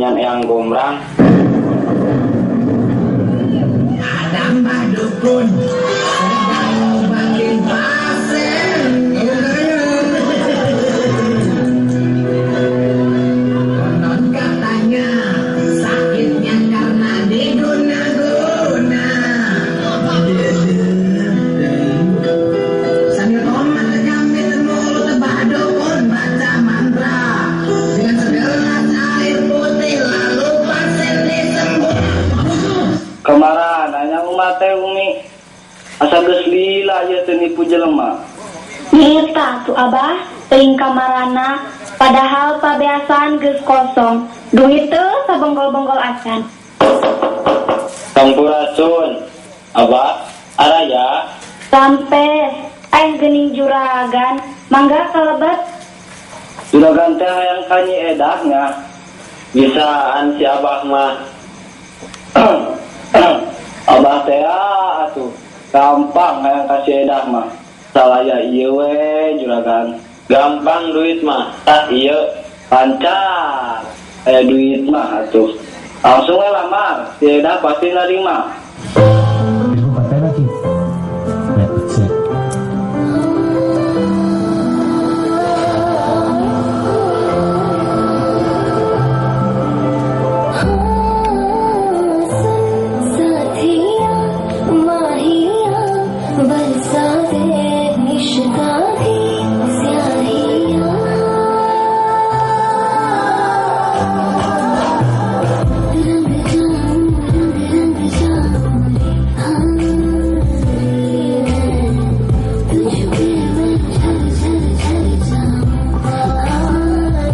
Nyan Eyang Gombrang. Ada Mbah Dukun sedang ngobatin pasien. Konon katanya sakitnya karena diguna-guna. Sambil tomat kami mulut Mbah Dukun baca mantra dengan segelas air putih lalu pasien disembuh. Kemarin nanya umat teh Umi, asa geus lila ieu teu nipu jelema. Nyita tuh Abah, teuing kamarana, padahal pabeasan geus kosong. Duit teu sabenggol-benggol acan. Sampurasun. Abah, araya. Rampes, geuning juragan, mangga kalebet. Juragan teh hayang ka Nyi Edahnya. Bisaan si Abah mah. Abah teh atuh gampang hayang ka si Edah mah. Salaya ieu we juragan. Gampang duit mah. Tah ieu lancar. Aya duit mah atuh. Langsung we lamar, si Edah pasti narima. Lagi. Ya, siap. साथिया माहिया बरसा दे इश्का दी स्याहिया रंग जाऊं रंग रंग जाऊं रे हाँ रे मैं तुझ पे मैं झर झर झर जाऊं हाँ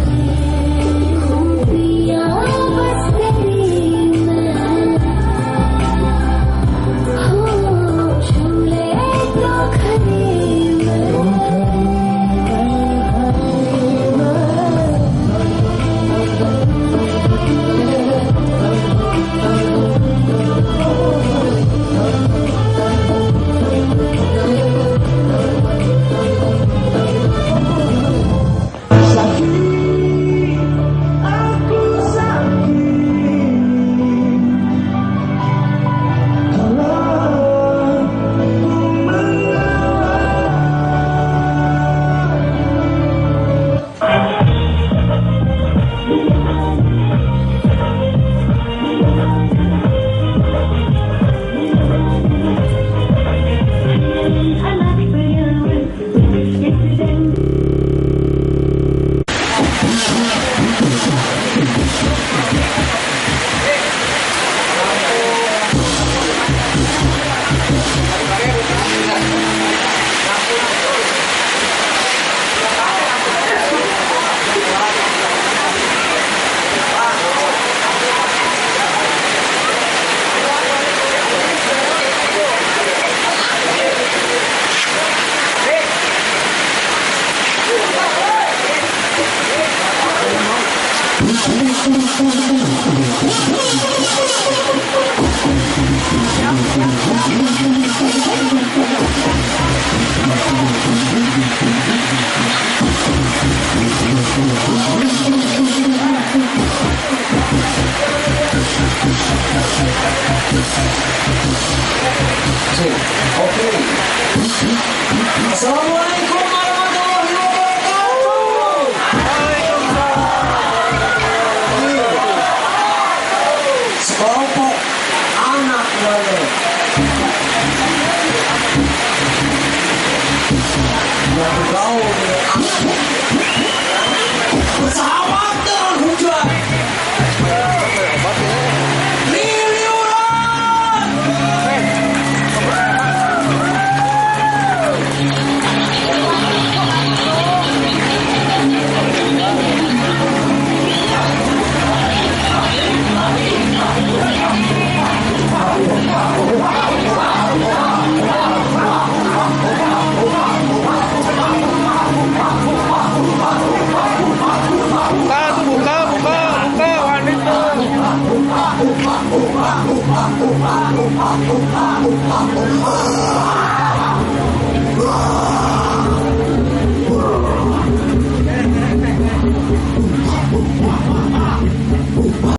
रे खूबियाँ बस तेरी मैं हो झूले तो खरी मैं। Sakit, aku sakit. Kalau ku mengalah. Oke. Assalamualaikum warahmatullahi wabarakatuh. Sekelompok anak muda yang bergaul dengan anak bersahabat dengan hujan. Liliuran. Buka tuh, buka, buka, buka, wanita. Buka.